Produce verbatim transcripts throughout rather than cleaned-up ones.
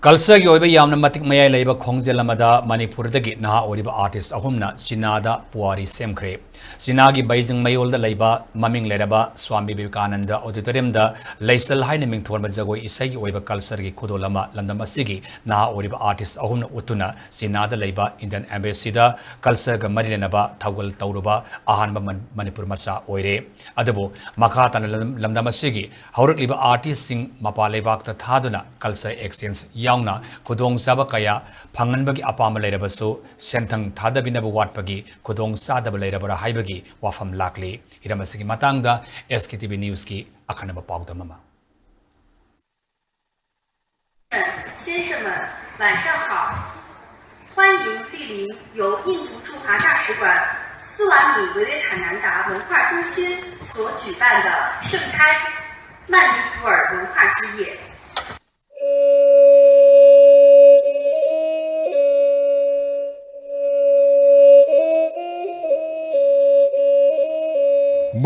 ꯀꯜꯆꯔꯒꯤ ꯑꯣꯏꯕ ꯌꯥꯝꯅ ꯃꯇꯤꯛ ꯃꯌꯥꯏ ꯂꯩꯕ ꯈꯣꯡꯖꯦꯜ ꯑꯃꯗ ꯃꯅꯤꯄꯨꯔꯗꯒꯤ ꯅꯍꯥ ꯑꯣꯏꯔꯤꯕ ꯑꯥꯔꯇꯤꯁ ꯑꯍꯨꯝꯅ ꯆꯤꯅꯥꯗ ꯄꯨꯋꯥꯔꯤ ꯁꯦꯝꯈ꯭ꯔꯦ꯫ ꯆꯤꯅꯥꯒꯤ ꯕꯩꯖꯤꯡ ꯃꯌꯣꯜꯗ ꯂꯩꯕ ꯃꯃꯤꯡ ꯂꯩꯔꯕ ꯁ꯭ꯋꯥꯃꯤ ꯕꯤꯕꯦꯀꯥꯅꯟꯗ ꯑꯣꯗꯤꯇꯣꯔꯤꯌꯝꯗ ꯂꯩꯁꯜ ꯍꯥꯏꯅ ꯃꯤꯡꯊꯣꯟꯕ ꯖꯒꯣꯏ ꯏꯁꯩꯒꯤ ꯑꯣꯏꯕ ꯀꯜꯆꯔꯒꯤ ꯈꯨꯗꯣꯜ ꯑꯃ ꯂꯝꯗꯝ ꯑꯁꯤꯒꯤ ꯅꯍꯥ ꯑꯣꯏꯔꯤꯕ ꯑꯥꯔꯇꯤꯁ ꯑꯍꯨꯝꯅ ꯎꯠꯇꯨꯅ ꯆꯤꯅꯥꯗ ꯂꯩꯕ ꯏꯟꯗꯤꯌꯟ ꯑꯦꯝꯕꯦꯁꯤꯗ ꯀꯜꯆꯔꯒ ꯃꯔꯤ ꯂꯩꯅꯕ ꯊꯧꯒꯜ ꯇꯧꯔꯨꯕ ꯑꯍꯥꯟꯕ ꯃꯟ-, ꯃꯅꯤꯄꯨꯔ ꯃꯆꯥ ꯑꯣꯏꯔꯦ꯫ ꯑꯗꯨꯕꯨ ꯃꯈꯥ ꯇꯥꯅ ꯂꯝ-, ꯂꯝꯗꯝ ꯑꯁꯤꯒꯤ ꯍꯧꯔꯛꯂꯤꯕ ꯑꯥꯔꯇꯤꯁꯁꯤꯡ ꯃꯄꯥꯟ ꯂꯩꯕꯥꯛꯇ ꯊꯥꯗꯨꯅ ꯀꯜꯆꯔ ꯑꯦꯛꯁꯆꯦꯟꯖ ꯌꯥꯎꯅ ꯈꯨꯗꯣꯡꯆꯥꯕ ꯀꯌꯥ ꯐꯪꯍꯟꯕꯒꯤ ꯑꯄꯥꯝꯕ ꯂꯩꯔꯕꯁꯨ ꯁꯦꯟꯊꯪ ꯊꯥꯗꯕꯤꯅꯕ ꯋꯥꯠꯄꯒꯤ ꯈꯨꯗꯣꯡꯆꯥꯗꯕ ꯂꯩꯔꯕ꯭ꯔꯥ ꯍꯥꯏꯕꯒꯤ ꯋꯥꯐꯝ ꯂꯥꯛꯂꯤ꯫ ꯍꯤꯔꯝ ꯑꯁꯤꯒꯤ ꯃꯇꯥꯡꯗ ꯑꯦꯁ ꯀꯦ ꯇꯤ ꯚꯤ ꯅ꯭ꯌꯨꯁꯀꯤ ꯑꯈꯟꯅꯕ ꯄꯥꯎꯗꯝ ꯑꯃ꯫ 先生们，晚上好！欢迎莅临由印度驻华大使馆斯瓦米维维卡南达文化中心所举办的盛开曼尼普尔文化之夜。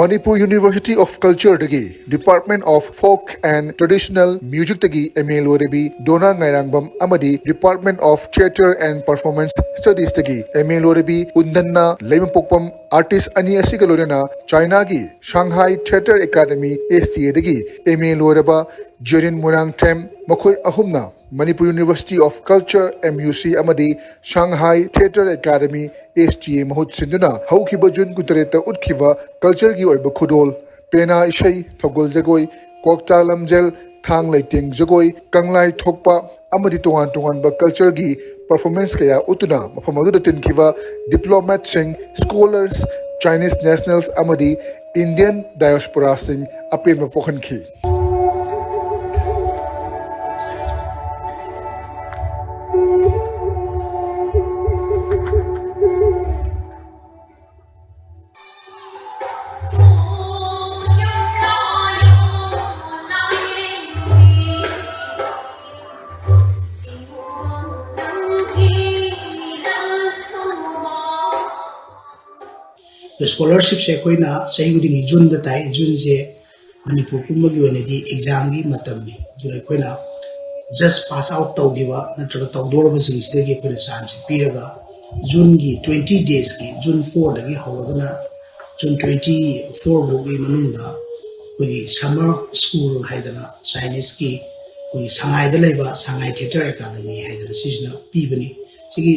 Manipur University of Culture ꯗꯒꯤ Department of Folk and Traditional Music ꯇꯒꯤ ꯑꯦꯝ ꯑꯦ ꯂꯣꯏꯔꯕꯤ ꯗꯣꯅꯥ ꯉꯥꯏꯔꯥꯡꯕꯝ ꯑꯃꯗꯤ Department of Theatre and Performance Studies ꯇꯒꯤ ꯑꯦꯝ ꯑꯦ ꯂꯣꯏꯔꯕꯤ ꯎꯟꯗꯟꯅ ꯂꯩꯃꯄꯣꯛꯄꯝ ꯑꯥꯔꯇꯤꯁ ꯑꯅꯤ ꯑꯁꯤꯒ ꯂꯣꯏꯅꯅ ꯆꯥꯏꯅꯥꯒꯤ Shanghai theatre academy, S T A ꯗꯒꯤ ꯑꯦꯝ ꯑꯦ ꯂꯣꯏꯔꯕ ꯖꯦꯔꯤꯟ ꯃꯣꯏꯔꯥꯡꯊꯦꯝ, ꯃꯈꯣꯏ ꯑꯍꯨꯝꯅ Manipur University of Culture, M U C, ꯑꯃꯗꯤ Shanghai Theatre Academy, S T A, ꯃꯍꯨꯠ ꯁꯤꯟꯗꯨꯅ ꯍꯧꯈꯤꯕ ꯖꯨꯟ ꯀꯨꯟꯇꯔꯦꯠꯇ ꯎꯠꯈꯤꯕ ꯀꯜꯆꯔꯒꯤ ꯑꯣꯏꯕ ꯈꯨꯗꯣꯜ, ꯄꯦꯅꯥ ꯏꯁꯩ, ꯊꯧꯒꯜ ꯖꯒꯣꯏ, ꯀ꯭ꯋꯥꯛꯇꯥ ꯂꯝꯖꯦꯜ, ꯊꯥꯡ ꯂꯩꯇꯦꯡ ꯖꯒꯣꯏ, ꯀꯪꯂꯥꯏ ꯊꯣꯛꯄ ꯑꯃꯗꯤ ꯇꯣꯉꯥꯟ ꯇꯣꯉꯥꯟꯕ ꯀꯜꯆꯔꯒꯤ ꯄꯔꯐꯣꯔꯃꯦꯟꯁ ꯀꯌꯥ ꯎꯠꯇꯨꯅ ꯃꯐꯝ ꯑꯗꯨꯗ ꯇꯤꯟꯈꯤꯕ ꯗꯤꯄ꯭ꯂꯣꯃꯦꯠꯁꯤꯡ, ꯁ꯭ꯀꯣꯂꯔꯁ, ꯆꯥꯏꯅꯤꯁ ꯅꯦꯁꯅꯦꯜꯁ ꯑꯃꯗꯤ ꯏꯟꯗꯤꯌꯟ ꯗꯥꯏꯑꯣꯁꯄꯣꯔꯥꯁꯤꯡ ꯑꯄꯦꯟꯕ ꯄꯣꯛꯍꯟꯈꯤ꯫ ꯁ꯭ꯀꯣꯂꯔꯁꯤꯞꯁꯦ ꯑꯩꯈꯣꯏꯅ ꯆꯍꯤ ꯈꯨꯗꯤꯡꯒꯤ ꯖꯨꯟꯗ ꯇꯥꯏ꯫ ꯖꯨꯟꯁꯦ ꯃꯅꯤꯄꯨꯔ ꯄꯨꯝꯕꯒꯤ ꯑꯣꯏꯅꯗꯤ ꯑꯦꯛꯖꯥꯝꯒꯤ ꯃꯇꯝꯅꯤ꯫ ꯑꯗꯨꯅ ꯑꯩꯈꯣꯏꯅ just pass out ꯇꯧꯈꯤꯕ ꯅꯠꯇ꯭ꯔꯒ ꯇꯧꯗꯣꯔꯕꯁꯤꯡꯁꯤꯗꯒꯤ ꯑꯩꯈꯣꯏꯅ ꯆꯥꯟꯁ ꯄꯤꯔꯒ ꯖꯨꯟꯒꯤ ꯇ꯭ꯋꯦꯟꯇꯤ ꯗꯦꯖꯀꯤ, ꯖꯨꯟ ꯐꯣꯔꯗꯒꯤ ꯍꯧꯔꯒꯅ ꯖꯨꯟ ꯇ꯭ꯋꯦꯟꯇꯤ ꯐꯣꯔ ꯐꯥꯎꯒꯤ ꯃꯅꯨꯡꯗ ꯑꯩꯈꯣꯏꯒꯤ ꯁꯝꯃꯔ ꯁ꯭ꯀꯨꯜ ꯍꯥꯏꯗꯅ ꯆꯥꯏꯅꯤꯁꯀꯤ ꯑꯩꯈꯣꯏꯒꯤ ꯁꯉꯥꯏꯗ ꯂꯩꯕ ꯁꯉꯥꯏ ꯊꯤꯌꯦꯇꯔ ꯑꯦꯀꯥꯗꯃꯤ ꯍꯥꯏꯗꯅ ꯁꯤꯁꯤꯅ ꯄꯤꯕꯅꯤ꯫ ꯁꯤꯒꯤ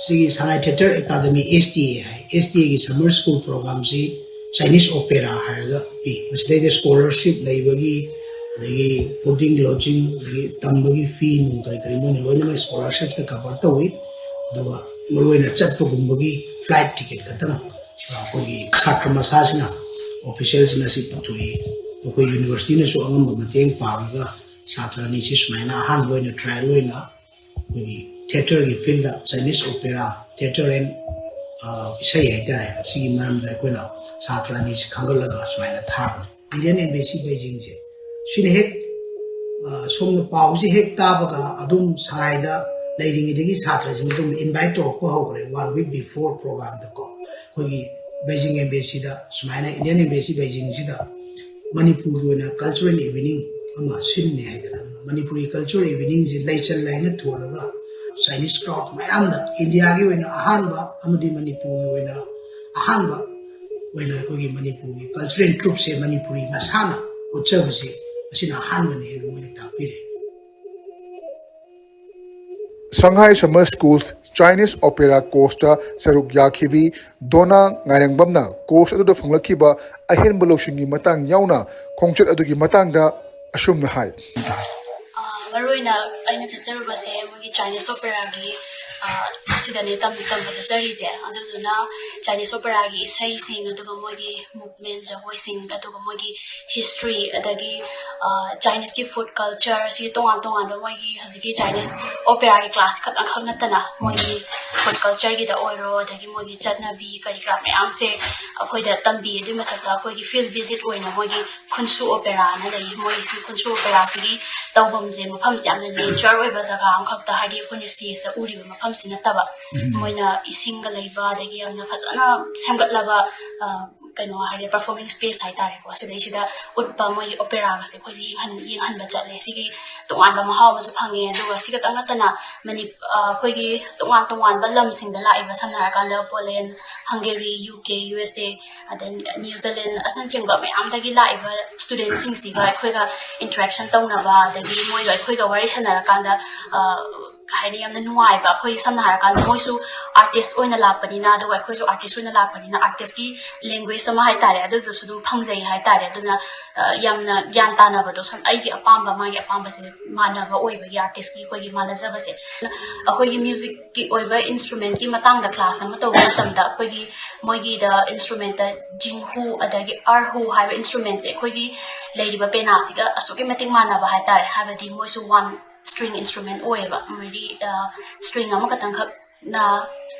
ꯁꯤꯒꯤ Shanghai theatre academy, S T A ꯍꯥꯏ, ꯑꯦꯁ ꯇꯤ ꯑꯦꯒꯤ ꯁꯝꯃꯔ ꯁ꯭ꯀꯨꯜ ꯄ꯭ꯔꯣꯒꯥꯝꯁꯤ ꯆꯥꯏꯅꯤꯁ ꯑꯣꯄꯦꯔꯥ ꯍꯥꯏꯔꯒ ꯄꯤ꯫ ꯃꯁꯤꯗꯩꯗ ꯁ꯭ꯀꯣꯂꯔꯁꯤꯞ ꯂꯩꯕꯒꯤ, ꯑꯗꯒꯤ ꯐꯨꯗꯤꯡ ꯂꯣꯗꯖꯤꯡ, ꯑꯗꯒꯤ ꯇꯝꯕꯒꯤ ꯐꯤ ꯅꯨꯡ ꯀꯔꯤ ꯀꯔꯤ ꯃꯣꯏꯅ ꯂꯣꯏꯅꯃꯛ ꯁ꯭ꯀꯣꯂꯔꯁꯤꯞꯇ ꯀꯚꯔ ꯇꯧꯏ꯫ ꯑꯗꯨꯒ ꯃꯔꯨꯑꯣꯏꯅ ꯆꯠꯄꯒꯨꯝꯕꯒꯤ ꯐ꯭ꯂꯥꯏꯠ ꯇꯤꯀꯦꯠ ꯈꯛꯇꯪ ꯑꯩꯈꯣꯏꯒꯤ ꯁꯥꯇ꯭ꯔ ꯃꯁꯥꯁꯤꯅ, ꯑꯣꯐꯤꯁꯦꯜꯁꯤꯅ ꯁꯤ ꯄꯨꯊꯣꯛꯏ꯫ ꯑꯩꯈꯣꯏ ꯌꯨꯅꯤꯚꯔꯁꯤꯇꯤꯅꯁꯨ ꯑꯉꯝꯕ ꯃꯇꯦꯡ ꯄꯥꯡꯉꯒ ꯁꯥꯇ꯭ꯔ ꯑꯅꯤꯁꯤ ꯁꯨꯃꯥꯏꯅ ꯑꯍꯥꯟꯕ ꯑꯣꯏꯅ ꯇ꯭ꯔꯥꯏꯌꯦꯜ ꯑꯣꯏꯅ ꯑꯩꯈꯣꯏꯒꯤ ꯊꯤꯌꯦꯇꯔꯒꯤ ꯐꯤꯜꯗ, ꯆꯥꯏꯅꯤꯁ ꯑꯣꯄꯦꯔꯥ, ꯊꯤꯌꯦꯇꯔ ꯑꯦꯟ ꯏꯁꯩ ꯍꯥꯏꯇꯥꯔꯦ, ꯁꯤꯒꯤ ꯃꯔꯝꯗ ꯑꯩꯈꯣꯏꯅ ꯁꯥꯇ꯭ꯔ ꯑꯅꯤꯁꯤ ꯈꯟꯒꯠꯂꯒ ꯁꯨꯃꯥꯏꯅ ꯊꯥꯕꯅꯤ꯫ ꯏꯟꯗꯤꯌꯟ ꯑꯦꯝꯕꯦꯁꯤ ꯕꯩꯖꯤꯡꯁꯦ, ꯁꯤꯅ ꯍꯦꯛ ꯑ, ꯁꯣꯝꯅ ꯄꯥꯎꯁꯦ ꯍꯦꯛ ꯇꯥꯕꯒ ꯑꯗꯨꯝ ꯁꯉꯥꯏꯗ ꯂꯩꯔꯤꯉꯩꯗꯒꯤ ꯁꯥꯇ꯭ꯔꯁꯤꯡ ꯑꯗꯨꯝ ꯏꯟꯚꯥꯏꯠ ꯇꯧꯔꯛꯄ ꯍꯧꯈ꯭ꯔꯦ꯫ ꯋꯥꯟ ꯋꯤꯛ ꯕꯤꯐꯣꯔ ꯄ꯭ꯔꯣꯒꯥꯝꯗꯀꯣ, ꯑꯩꯈꯣꯏꯒꯤ ꯕꯩꯖꯤꯡ ꯑꯦꯝꯕꯦꯁꯤꯗ ꯁꯨꯃꯥꯏꯅ, ꯏꯟꯗꯤꯌꯟ ꯑꯦꯝꯕꯦꯁꯤ ꯕꯩꯖꯤꯡꯁꯤꯗ ꯃꯅꯤꯄꯨꯔꯒꯤ ꯑꯣꯏꯅ ꯀꯜꯆꯔꯦꯜ ꯏꯚꯤꯅꯤꯡ ꯑꯃ ꯁꯤꯟꯅꯤ ꯍꯥꯏꯗꯅ, ꯃꯅꯤꯄꯨꯔꯒꯤ ꯀꯜꯆꯔꯦꯜ ꯏꯚꯤꯅꯤꯡꯁꯤ ꯂꯩꯆꯜ ꯍꯥꯏꯅ ꯊꯣꯜꯂꯒ ꯆꯥꯏꯅꯤꯁ ꯀ꯭ꯔꯥꯎꯗ ꯃꯌꯥꯝꯅ ꯏꯟꯗꯤꯌꯥꯒꯤ ꯑꯣꯏꯅ ꯑꯍꯥꯟꯕ ꯑꯃꯗꯤ ꯃꯅꯤꯄꯨꯔꯒꯤ ꯑꯣꯏꯅ ꯑꯍꯥꯟꯕ ꯑꯣꯏꯅ ꯑꯩꯈꯣꯏꯒꯤ ꯃꯅꯤꯄꯨꯔꯒꯤ ꯀꯜꯆꯔꯦꯜ ꯇ꯭ꯔꯨꯞꯁꯦ ꯃꯅꯤꯄꯨꯔꯤ ꯃꯁꯥꯅ ꯎꯠꯆꯕꯁꯦ ꯑꯁꯤꯅ ꯑꯍꯥꯟꯕꯅꯦꯅ ꯃꯣꯏꯅ ꯇꯥꯛꯄꯤꯔꯦ꯫ ꯁꯉꯥꯏ ꯁꯝꯃꯔ ꯁ꯭ꯀꯨꯜꯁ ꯆꯥꯏꯅꯤꯁ ꯑꯣꯄꯦꯔꯥ ꯀꯣꯔꯁꯇ ꯁꯔꯨꯛ ꯌꯥꯈꯤꯕꯤ ꯗꯣꯅꯥ ꯉꯥꯏꯔꯪꯕꯝꯅ ꯀꯣꯔꯁ ꯑꯗꯨꯗ ꯐꯪꯂꯛꯈꯤꯕ ꯑꯍꯦꯟꯕ ꯂꯧꯁꯤꯡꯒꯤ ꯃꯇꯥꯡ ꯌꯥꯎꯅ ꯈꯣꯡꯆꯠ ꯑꯗꯨꯒꯤ ꯃꯇꯥꯡꯗ ꯑꯁꯨꯝꯅ ꯍꯥꯏ꯫ ꯃꯔꯨ ꯑꯣꯏꯅ ꯑꯩꯅ ꯆꯠꯆꯔꯨꯕꯁꯦ ꯃꯣꯏꯒꯤ ꯆꯥꯏꯅꯤꯁ ꯑꯣꯄꯦꯔꯥꯒꯤ ꯁꯤꯗꯅꯦ ꯇꯝꯕ ꯆꯠꯆꯔꯤꯁꯦ꯫ ꯑꯗꯨꯗꯨꯅ ꯆꯥꯏꯅꯤꯁ ꯑꯣꯄꯦꯔꯥꯒꯤ ꯏꯁꯩꯁꯤꯡ, ꯑꯗꯨꯒ ꯃꯣꯏꯒꯤ ꯃꯨꯚꯃꯦꯟ ꯖꯒꯣꯏꯁꯤꯡ, ꯑꯗꯨꯒ ꯃꯣꯏꯒꯤ ꯍꯤꯁꯇ꯭ꯔꯤ, ꯑꯗꯒꯤ ꯆꯥꯏꯅꯤꯁꯀꯤ ꯐꯨꯗ ꯀꯜꯆꯔ, ꯁꯤ ꯇꯣꯉꯥꯟ ꯇꯣꯉꯥꯟꯕ ꯃꯣꯏꯒꯤ ꯍꯧꯖꯤꯛꯀꯤ ꯆꯥꯏꯅꯤꯁ ꯑꯣꯄꯦꯔꯥꯒꯤ ꯀ꯭ꯂꯥꯁ ꯈꯛꯇꯪꯈꯛ ꯅꯠꯇꯅ ꯃꯣꯏꯒꯤ ꯐꯨꯗ ꯀꯜꯆꯔꯒꯤꯗ ꯑꯣꯏꯔꯣ, ꯑꯗꯒꯤ ꯃꯣꯏꯒꯤ ꯆꯠꯅꯕꯤ ꯀꯔꯤ ꯀꯔꯥ ꯃꯌꯥꯝꯁꯦ ꯑꯩꯈꯣꯏꯗ ꯇꯝꯕꯤ꯫ ꯑꯗꯨꯒꯤ ꯃꯊꯛꯇ ꯑꯩꯈꯣꯏꯒꯤ ꯐꯤꯜꯗ ꯚꯤꯖꯤꯠ ꯑꯣꯏꯅ ꯃꯣꯏꯒꯤ ꯈꯨꯟꯁꯨ ꯑꯣꯄꯦꯔꯥꯅ ꯂꯩ꯫ ꯃꯣꯏꯒꯤ ꯈꯨꯟꯁꯨ ꯑꯣꯄꯦꯔꯥꯁꯤꯒꯤ ꯇꯧꯐꯝꯁꯦ, ꯃꯐꯝꯁꯦ ꯌꯥꯝꯅ ꯅꯦꯆꯔ ꯑꯣꯏꯕ ꯖꯒꯥ ꯑꯃꯈꯛꯇ, ꯍꯥꯏꯗꯤ ꯑꯩꯈꯣꯏꯅ ꯁ꯭ꯇꯦꯖꯇ ꯎꯔꯤꯕ ꯃꯐꯝꯁꯤ ꯅꯠꯇꯕ, ꯃꯣꯏꯅ ꯏꯁꯤꯡꯒ ꯂꯩꯕ, ꯑꯗꯒꯤ ꯌꯥꯝꯅ ꯐꯖꯅ ꯁꯦꯝꯒꯠꯂꯕ ꯀꯩꯅꯣ ꯍꯥꯏꯔꯦ, performing space ꯍꯥꯏꯇꯥꯔꯦꯀꯣ, ꯁꯤꯗꯩꯁꯤꯗ ꯎꯠꯄ ꯃꯣꯏꯒꯤ opera ꯒꯁꯦ ꯑꯩꯈꯣꯏꯁꯦ ꯌꯦꯡꯍꯟ ꯌꯦꯡꯍꯟꯕ ꯆꯠꯂꯦ꯫ ꯁꯤꯒꯤ ꯇꯣꯉꯥꯟꯕ ꯃꯍꯥꯎ ꯑꯃꯁꯨ ꯐꯪꯉꯦ꯫ ꯑꯗꯨꯒ ꯁꯤ ꯈꯛꯇꯪ ꯅꯠꯇꯅ ꯃꯅꯤ ꯑ, ꯑꯩꯈꯣꯏꯒꯤ ꯇꯣꯉꯥꯟ ꯇꯣꯉꯥꯟꯕ ꯂꯝꯁꯤꯡꯗ ꯂꯥꯛꯏꯕ, ꯁꯝꯅ ꯍꯥꯏꯔꯀꯥꯟꯗ Poland, Hungary, U K, U S A, ꯑꯗꯩ New Zealand ꯑꯁꯤꯅꯆꯤꯡꯕ ꯃꯌꯥꯝꯗꯒꯤ ꯂꯥꯛꯏꯕ student ꯁꯤꯡꯁꯤꯒ ꯑꯩꯈꯣꯏꯒ interaction ꯇꯧꯅꯕ, ꯑꯗꯒꯤ ꯃꯣꯏꯒ ꯑꯩꯈꯣꯏꯒ ꯋꯥꯔꯤ ꯁꯥꯟꯅꯔꯀꯥꯟꯗ ꯑ, ꯀꯩ ꯍꯥꯏꯅꯤ, ꯌꯥꯝꯅ ꯅꯨꯡꯉꯥꯏꯕ꯫ ꯑꯩꯈꯣꯏ ꯁꯝꯅ ꯍꯥꯏꯔꯀꯥꯟꯗ ꯃꯣꯏꯁꯨ artist ꯑꯣꯏꯅ ꯂꯥꯛꯄꯅꯤꯅ, ꯑꯗꯨꯒ ꯑꯩꯈꯣꯏꯁꯨ artist ꯑꯣꯏꯅ ꯂꯥꯛꯄꯅꯤꯅ, artist ꯀꯤ language ꯑꯃ ꯍꯥꯏꯇꯥꯔꯦ, ꯑꯗꯨꯗꯨꯁꯨ ꯑꯗꯨꯝ ꯐꯪꯖꯩ ꯍꯥꯏꯇꯥꯔꯦ꯫ ꯑꯗꯨꯅ ꯑ, ꯌꯥꯝꯅ ꯒ꯭ꯌꯥꯟ ꯇꯥꯅꯕꯗꯣ, ꯁꯝ ꯑꯩꯒꯤ ꯑꯄꯥꯝꯕ ꯃꯥꯒꯤ ꯑꯄꯥꯝꯕꯁꯦ ꯃꯥꯟꯅꯕ ꯑꯣꯏꯕꯒꯤ, artist ꯀꯤ ꯑꯩꯈꯣꯏꯒꯤ ꯃꯥꯟꯅꯖꯕꯁꯦ꯫ ꯑꯩꯈꯣꯏꯒꯤ music ꯀꯤ ꯑꯣꯏꯕ instrument ꯀꯤ ꯃꯇꯥꯡꯗ class ꯑꯃ ꯇꯧꯕ ꯃꯇꯝꯗ, ꯑꯩꯈꯣꯏꯒꯤ ꯃꯣꯏꯒꯤꯗ instrument ꯇ ꯖꯤꯡꯍꯨ ꯑꯗꯒꯤ ꯑꯥꯔꯍꯨ ꯍꯥꯏꯕ instrument ꯁꯦ ꯑꯩꯈꯣꯏꯒꯤ ꯂꯩꯔꯤꯕ ꯄꯦꯅꯥꯁꯤꯒ ꯑꯁꯨꯛꯀꯤ ꯃꯇꯤꯛ ꯃꯥꯟꯅꯕ ꯍꯥꯏꯇꯥꯔꯦ꯫ ꯍꯥꯏꯕꯗꯤ ꯃꯣꯏꯁꯨ one string instrument ꯑꯣꯏꯌꯦꯕ, ꯃꯣꯏꯗꯤ string ꯑꯃꯈꯛꯇꯪꯈꯛꯅ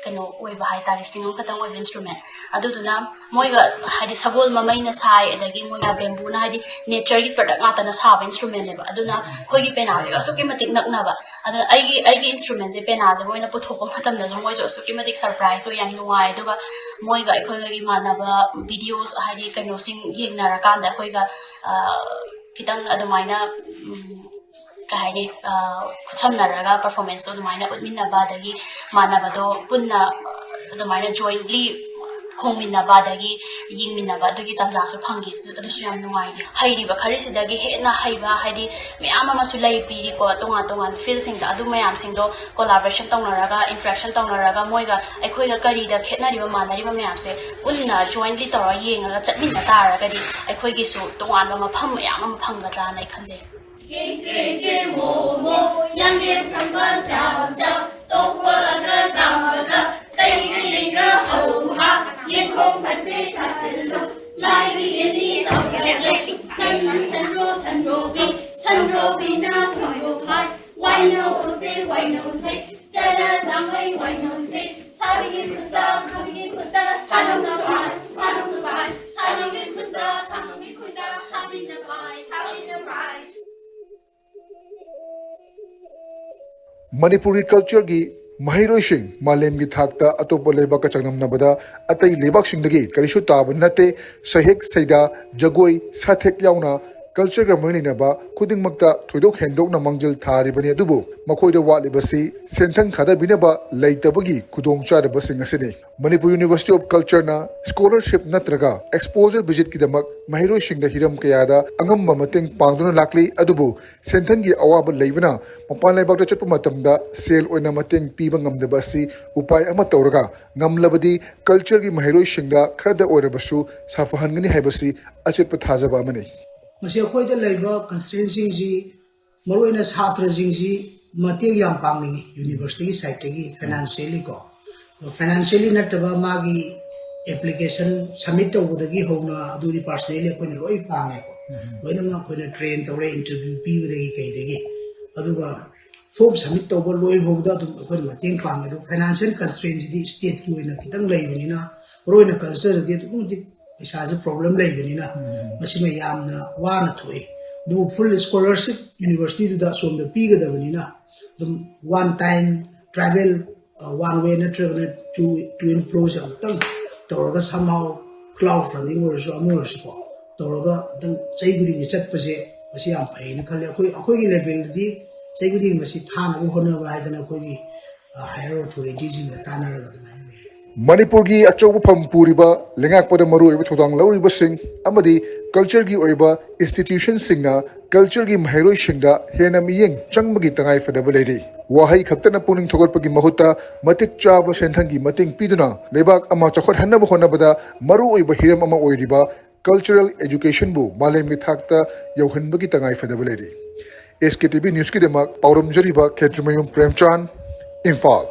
ꯀꯩꯅꯣ ꯑꯣꯏꯕ ꯍꯥꯏꯇꯥꯔꯦ, string ꯑꯃꯈꯛꯇꯪ ꯑꯣꯏꯕ instrument꯫ ꯑꯗꯨꯗꯨꯅ ꯃꯣꯏꯒ ꯍꯥꯏꯗꯤ ꯁꯒꯣꯜ ꯃꯃꯩꯅ ꯁꯥꯏ, ꯑꯗꯒꯤ ꯃꯣꯏꯅ bamboo ꯅ, ꯍꯥꯏꯗꯤ nature ꯒꯤ product ꯉꯥꯛꯇꯅ ꯁꯥꯕ instrument ꯅꯦꯕ꯫ ꯑꯗꯨꯅ ꯑꯩꯈꯣꯏꯒꯤ ꯄꯦꯅꯥꯁꯤꯒ ꯑꯁꯨꯛꯀꯤ ꯃꯇꯤꯛ ꯅꯛꯅꯕ꯫ ꯑꯗꯨꯅ ꯑꯩꯒꯤ ꯑꯩꯒꯤ instrument ꯁꯦ ꯄꯦꯅꯥꯁꯦ ꯃꯣꯏꯅ ꯄꯨꯊꯣꯛꯄ ꯃꯇꯝꯗꯁꯨ ꯃꯣꯏꯁꯨ ꯑꯁꯨꯛꯀꯤ ꯃꯇꯤꯛ surprise ꯑꯣꯏ, ꯌꯥꯝ ꯅꯨꯡꯉꯥꯏ꯫ ꯑꯗꯨꯒ ꯃꯣꯏꯒ ꯑꯩꯈꯣꯏꯒ ꯏꯃꯥꯟꯅꯕ videos, ꯍꯥꯏꯗꯤ ꯀꯩꯅꯣꯁꯤꯡ ꯌꯦꯡꯅꯔꯀꯥꯟꯗ ꯑꯩꯈꯣꯏꯒ ꯑ, ꯈꯤꯇꯪ ꯑꯗꯨꯃꯥꯏꯅ ꯎꯝ, ꯀꯩ ꯍꯥꯏꯅꯤ, ꯑ, ꯈꯨꯠꯁꯝꯅꯔꯒ performance ꯇꯣ ꯑꯗꯨꯃꯥꯏꯅ ꯎꯠꯃꯤꯟꯅꯕ, ꯑꯗꯒꯤ ꯃꯥꯟꯅꯕꯗꯣ ꯄꯨꯟꯅ ꯑꯗꯨꯃꯥꯏꯅ jointly ꯈꯣꯡꯃꯤꯟꯅꯕ ꯑꯗꯒꯤ ꯌꯦꯡꯃꯤꯟꯅꯕ, ꯑꯗꯨꯒꯤ ꯇꯥꯟꯖꯥꯁꯨ ꯐꯪꯈꯤ꯫ ꯑꯗꯨꯁꯨ ꯌꯥꯝ ꯅꯨꯡꯉꯥꯏꯈꯤ꯫ ꯍꯩꯔꯤꯕ ꯈꯔꯁꯤꯗꯒꯤ ꯍꯦꯟꯅ ꯍꯩꯕ, ꯍꯥꯏꯗꯤ ꯃꯌꯥꯝ ꯑꯃꯁꯨ ꯂꯩ ꯄꯤꯔꯤꯀꯣ, ꯇꯣꯉꯥꯟ ꯇꯣꯉꯥꯟꯕ field ꯁꯤꯡꯗ꯫ ꯑꯗꯨ ꯃꯌꯥꯝꯁꯤꯡꯗꯣ collaboration ꯇꯧꯅꯔꯒ, interaction ꯇꯧꯅꯔꯒ, ꯃꯣꯏꯒ ꯑꯩꯈꯣꯏꯒ ꯀꯔꯤꯗ ꯈꯦꯠꯅꯔꯤꯕ, ꯃꯥꯟꯅꯔꯤꯕ ꯃꯌꯥꯝꯁꯦ ꯄꯨꯟꯅ jointly ꯇꯧꯔꯒ ꯌꯦꯡꯉꯒ ꯆꯠꯃꯤꯟꯅ ꯇꯥꯔꯒꯗꯤ ꯑꯩꯈꯣꯏꯒꯤꯁꯨ ꯇꯣꯉꯥꯟꯕ ꯃꯐꯝ ꯃꯌꯥꯝ ꯑꯃ ꯐꯪꯒꯗ꯭ꯔꯥꯅ ꯑꯩ ꯈꯟꯖꯩ꯫ 给给给摸摸，两眼三个笑笑，都过了个高了个，背个一个后哈，眼空翻飞他是路，来的眼里找个人，山山若山若比，山若比那山若海，歪脑谁歪脑谁，这人当为歪脑谁，啥比你不大，啥比你不大，啥能那白，啥能那白，啥能你不大，啥能你不大，啥比那白，啥比那白。 ꯃꯅꯤꯄꯨꯔꯤ culture ꯒꯤ ꯃꯍꯩꯔꯣꯏꯁꯤꯡ ꯃꯥꯂꯦꯝꯒꯤ ꯊꯥꯛꯇ ꯑꯇꯣꯞꯄ ꯂꯩꯕꯥꯛꯀ ꯆꯥꯡꯗꯝꯅꯕꯗ ꯑꯇꯩ ꯂꯩꯕꯥꯛꯁꯤꯡꯗꯒꯤ ꯀꯔꯤꯁꯨ ꯇꯥꯕ ꯅꯠꯇꯦ꯫ ꯁꯩꯍꯦꯛ ꯁꯩꯗꯥ, ꯖꯒꯣꯏ, ꯁꯥꯊꯦꯛ ꯌꯥꯎꯅ ꯀꯜꯆꯔꯒ ꯃꯔꯤ ꯂꯩꯅꯕ ꯈꯨꯗꯤꯡꯃꯛꯇ ꯊꯣꯏꯗꯣꯛ ꯍꯦꯟꯗꯣꯛꯅ ꯃꯥꯡꯖꯤꯜ ꯊꯥꯔꯤꯕꯅꯤ꯫ ꯑꯗꯨꯕꯨ ꯃꯈꯣꯏꯗ ꯋꯥꯠꯂꯤꯕꯁꯤ ꯁꯦꯟꯊꯪ ꯊꯥꯗꯕꯤꯅꯕ ꯂꯩꯇꯕꯒꯤ ꯈꯨꯗꯣꯡꯆꯥꯗꯕꯁꯤꯡ ꯑꯁꯤꯅꯤ꯫ ꯃꯅꯤꯄꯨꯔ ꯌꯨꯅꯤꯚꯔꯁꯤꯇꯤ ꯑꯣꯐ ꯀꯜꯆꯔꯅ ꯁ꯭ꯀꯣꯂꯔꯁꯤꯞ ꯅꯠꯇ꯭ꯔꯒ ꯑꯦꯛꯁꯄꯣꯖꯔ ꯚꯤꯖꯤꯠꯀꯤꯗꯃꯛ ꯃꯍꯩꯔꯣꯏꯁꯤꯡꯗ ꯍꯤꯔꯝ ꯀꯌꯥꯗ ꯑꯉꯝꯕ ꯃꯇꯦꯡ ꯄꯥꯡꯗꯨꯅ ꯂꯥꯛꯂꯤ꯫ ꯑꯗꯨꯕꯨ ꯁꯦꯟꯊꯪꯒꯤ ꯑꯋꯥꯕ ꯂꯩꯕꯅ ꯃꯄꯥꯟ ꯂꯩꯕꯥꯛꯇ ꯆꯠꯄ ꯃꯇꯝꯗ ꯁꯦꯜ ꯑꯣꯏꯅ ꯃꯇꯦꯡ ꯄꯤꯕ ꯉꯝꯗꯕ ꯑꯁꯤ ꯎꯄꯥꯏ ꯑꯃ ꯇꯧꯔꯒ ꯉꯝꯂꯕꯗꯤ ꯀꯜꯆꯔꯒꯤ ꯃꯍꯩꯔꯣꯏꯁꯤꯡꯗ ꯈꯔꯗ ꯑꯣꯏꯔꯕꯁꯨ ꯁꯥꯐꯍꯟꯒꯅꯤ ꯍꯥꯏꯕꯁꯤ ꯑꯆꯦꯠꯄ ꯊꯥꯖꯕ ꯑꯃꯅꯤ꯫ ꯃꯁꯤ ꯑꯩꯈꯣꯏꯗ ꯂꯩꯕ ꯀꯟꯁꯇ꯭ꯔꯦꯟꯁꯤꯡꯁꯤ ꯃꯔꯨꯑꯣꯏꯅ ꯁꯥꯇ꯭ꯔꯁꯤꯡꯁꯤ ꯃꯇꯦꯡ ꯌꯥꯝ ꯄꯥꯡꯅꯤꯡꯉꯤ ꯌꯨꯅꯤꯚꯔꯁꯤꯇꯤꯒꯤ ꯁꯥꯏꯠꯇꯒꯤ ꯐꯥꯏꯅꯥꯟꯁꯤꯌꯦꯜꯂꯤ ꯀꯣ꯫ ꯑꯗꯣ ꯐꯥꯏꯅꯥꯟꯁꯤꯌꯦꯜꯂꯤ ꯅꯠꯇꯕ ꯃꯥꯒꯤ ꯑꯦꯄ꯭ꯂꯤꯀꯦꯁꯟ ꯁꯕꯃꯤꯠ ꯇꯧꯕꯗꯒꯤ ꯍꯧꯅ ꯑꯗꯨꯗꯤ ꯄꯥꯔꯁꯅꯦꯜꯂꯤ ꯑꯩꯈꯣꯏꯅ ꯂꯣꯏ ꯄꯥꯡꯉꯦꯀꯣ꯫ ꯂꯣꯏꯅꯃꯛ ꯑꯩꯈꯣꯏꯅ ꯇ꯭ꯔꯦꯟ ꯇꯧꯔꯦ, ꯏꯟꯇꯔꯚ꯭ꯌꯨ ꯄꯤꯕꯗꯒꯤ ꯀꯩꯗꯒꯤ꯫ ꯑꯗꯨꯒ ꯐꯣꯔꯝ ꯁꯕꯃꯤꯠ ꯇꯧꯕ ꯂꯣꯏꯐꯥꯎꯗ ꯑꯗꯨꯝ ꯑꯩꯈꯣꯏꯅ ꯃꯇꯦꯡ ꯄꯥꯡꯉꯦ꯫ ꯑꯗꯨ ꯐꯥꯏꯅꯥꯟꯁꯤꯌꯦꯜ ꯀꯟꯁꯇ꯭ꯔꯦꯟꯁꯤꯗꯤ ꯁ꯭ꯇꯦꯠꯀꯤ ꯑꯣꯏꯅ ꯈꯤꯇꯪ ꯂꯩꯕꯅꯤꯅ, ꯃꯔꯨꯑꯣꯏꯅ ꯀꯜꯆꯔꯗꯗꯤ ꯑꯗꯨꯛꯀꯤ ꯃꯇꯤꯛ ꯄꯩꯁꯥꯁꯦ ꯄ꯭ꯔꯣꯕ꯭ꯂꯦꯝ ꯂꯩꯕꯅꯤꯅ ꯃꯁꯤꯃ ꯌꯥꯝꯅ ꯋꯥꯅ ꯊꯣꯛꯏ꯫ ꯑꯗꯨꯕꯨ ꯐꯨꯜ ꯁ꯭ꯀꯣꯂꯔꯁꯤꯞ ꯌꯨꯅꯤꯚꯔꯁꯤꯇꯤꯗꯨꯗ ꯁꯣꯝꯗ ꯄꯤꯒꯗꯕꯅꯤꯅ ꯑꯗꯨꯝ ꯋꯥꯟ ꯇꯥꯏꯝ ꯇ꯭ꯔꯥꯚꯦꯜ, ꯋꯥꯟ ꯋꯦ ꯅꯠꯇ꯭ꯔꯒꯅ ꯇꯨ, ꯇꯨ ꯑꯦꯟ ꯐ꯭ꯔꯣꯁꯦ ꯑꯃꯨꯛꯇꯪ ꯇꯧꯔꯒ somehow crowd funding ꯑꯣꯏꯔꯁꯨ ꯑꯃ ꯑꯣꯏꯔꯁꯨꯀꯣ ꯇꯧꯔꯒ ꯑꯃꯨꯛꯇꯪ ꯆꯍꯤ ꯈꯨꯗꯤꯡꯒꯤ ꯆꯠꯄꯁꯦ ꯃꯁꯤ ꯌꯥꯝ ꯐꯩꯅ ꯈꯜꯂꯦ꯫ ꯑꯩꯈꯣꯏ, ꯑꯩꯈꯣꯏꯒꯤ ꯂꯦꯚꯦꯜꯗꯗꯤ ꯆꯍꯤ ꯈꯨꯗꯤꯡꯒꯤ ꯃꯁꯤ ꯊꯥꯅꯕ ꯍꯣꯠꯅꯕ ꯍꯥꯏꯗꯅ ꯑꯩꯈꯣꯏꯒꯤ ꯍꯥꯏꯌꯔ ꯑꯣꯊꯣꯔꯤꯇꯤꯁꯤꯡꯒ ꯇꯥꯟꯅꯔꯒ ꯑꯗꯨꯃꯥꯏꯅ ꯂꯩ꯫ ꯃꯅꯤꯄꯨꯔꯒꯤ ꯑꯆꯧꯕ ꯐꯝ ꯄꯨꯔꯤꯕ, ꯂꯩꯉꯥꯛꯄꯗ ꯃꯔꯨꯑꯣꯏꯕ ꯊꯧꯗꯥꯡ ꯂꯧꯔꯤꯕꯁꯤꯡ ꯑꯃꯗꯤ ꯀꯜꯆꯔꯒꯤ ꯑꯣꯏꯕ ꯏꯟꯁꯇꯤꯇ꯭ꯌꯨꯁꯟꯁꯤꯡꯅ ꯀꯜꯆꯔꯒꯤ ꯃꯍꯩꯔꯣꯏꯁꯤꯡꯗ ꯍꯦꯟꯅ ꯃꯤꯠꯌꯦꯡ ꯆꯪꯕꯒꯤ ꯇꯉꯥꯏꯐꯗꯕ ꯂꯩꯔꯤ꯫ ꯋꯥꯍꯩ ꯈꯛꯇꯅ ꯄꯨꯛꯅꯤꯡ ꯊꯧꯒꯠꯄꯒꯤ ꯃꯍꯨꯠꯇ ꯃꯇꯤꯛ ꯆꯥꯕ ꯁꯦꯟꯊꯪꯒꯤ ꯃꯇꯦꯡ ꯄꯤꯗꯨꯅ ꯂꯩꯕꯥꯛ ꯑꯃ ꯆꯥꯎꯈꯠꯍꯟꯅꯕ ꯍꯣꯠꯅꯕꯗ ꯃꯔꯨꯑꯣꯏꯕ ꯍꯤꯔꯝ ꯑꯃ ꯑꯣꯏꯔꯤꯕ ꯀꯜꯆꯔꯦꯜ ꯑꯦꯖꯨꯀꯦꯁꯟꯕꯨ ꯃꯥꯂꯦꯝꯒꯤ ꯊꯥꯛꯇ ꯌꯧꯍꯟꯕꯒꯤ ꯇꯉꯥꯏꯐꯗꯕ ꯂꯩꯔꯤ꯫ ꯑꯦꯁ ꯀꯦ ꯇꯤ ꯚꯤ ꯅ꯭ꯌꯨꯁꯀꯤꯗꯃꯛ ꯄꯥꯎꯔꯝꯖꯔꯤꯕ ꯈꯦꯇ꯭ꯔꯤꯃꯌꯨꯝ ꯄ꯭ꯔꯦꯝꯆꯥꯟ, ꯏꯝꯐꯥꯜ꯫